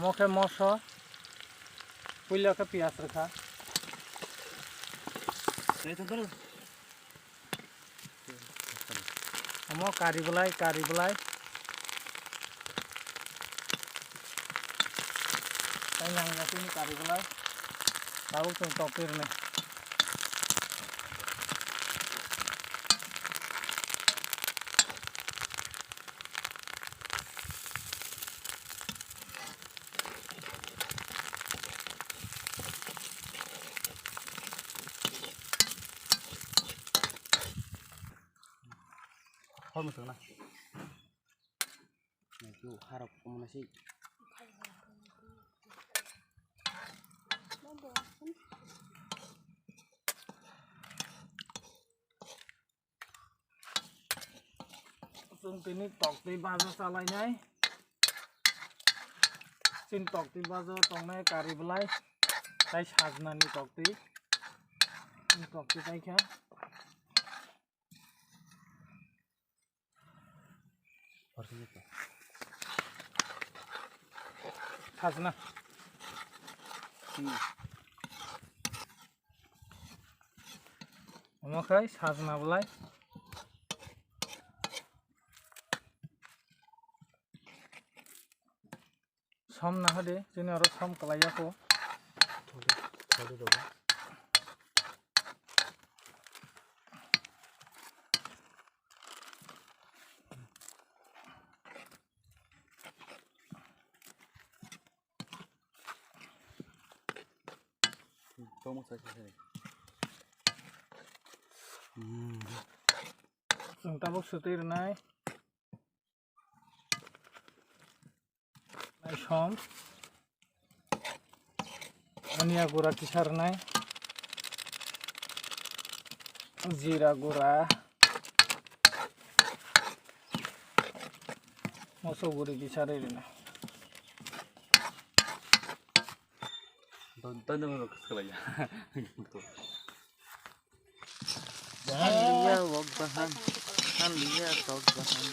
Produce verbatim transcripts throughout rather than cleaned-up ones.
Omo khe moso, puila khe piyaj rwkha. Omo kari belai, kari belai. Tei yang ya sini kari belai. Tabuk chwng tok twi rwnai. Hor mwswk na. Naitu harok omo nasi. Chwng tini toktwi bajo chalainai. Chini toktwi bajo tongnai kari belai. Tai sajnani toktwi. Chini toktwi tai kha. Sajna. Omo khai sajna belai. Som nahade, chini oro som kwlai ya kho. Chwng tabuk swtwi rwnai. Som. Dhania gura kisa rwnai. Jira gura. Moso guri kisa rwnai. Hanliya wok bahan, hanliya tok bahan.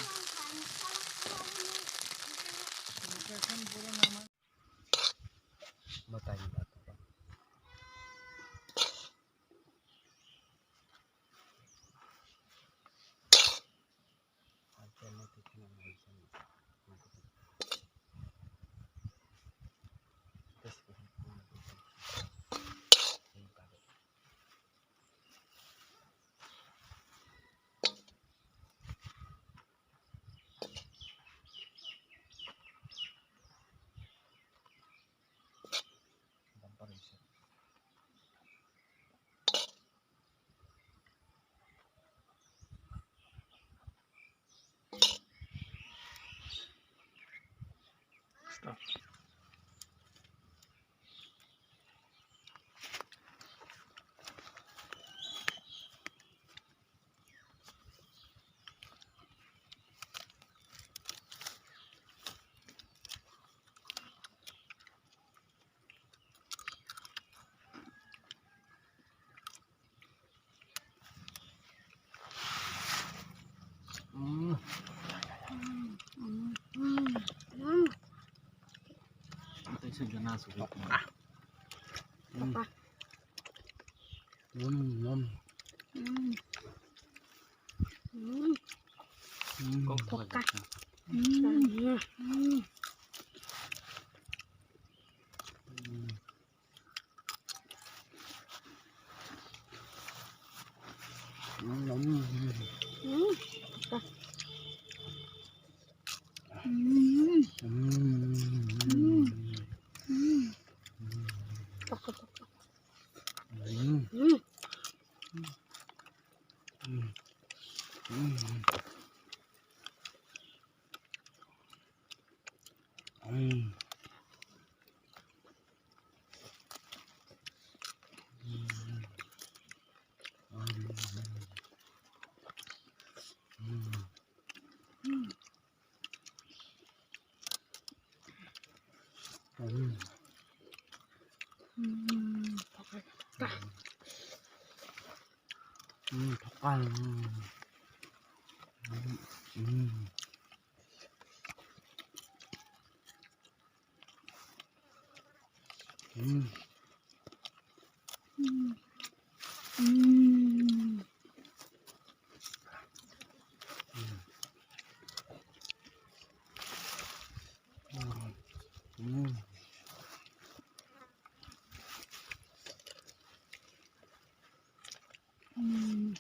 Mm.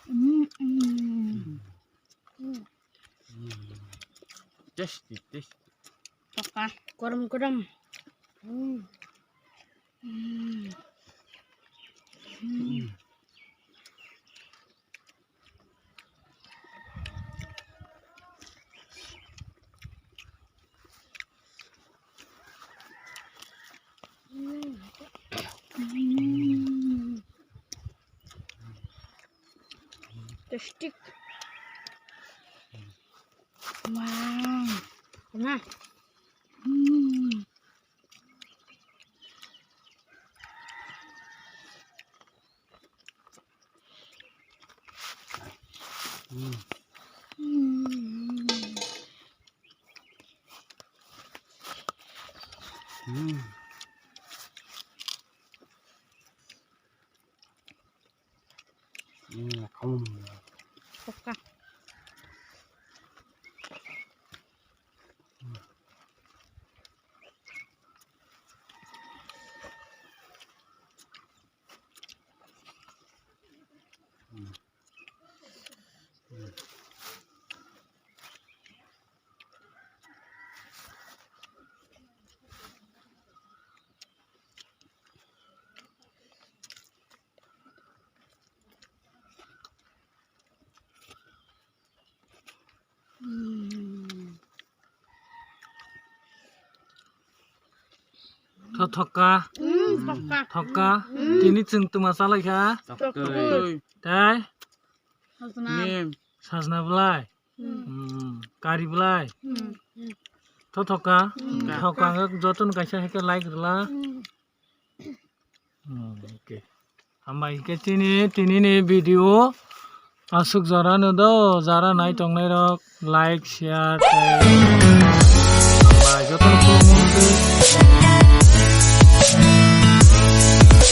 Mm, mm. Tasty, tasty. Toka. Korom, korom. Mm. Mm. Mm. Mm. Tasty. Wow. Nah. Mm. Mm. Mm. Mm, mm. Toka. Tho thokka. Mm, thokka. Thokka. Mm. Tini chwng twma chalaikha. Tokoi. Tai? Sajna. Sajna bwlai. Mm. Mm. Kari bwlai. Mm. Tho thokka. Mm. Thokka ang jotono kaisa hai khe like rwla. Mm. Hmm, okay. Hambai hwnkhe chini, tinini video aswk jora no do, jara nai tongnai rok like, share, tei hambai jotono khulumgo.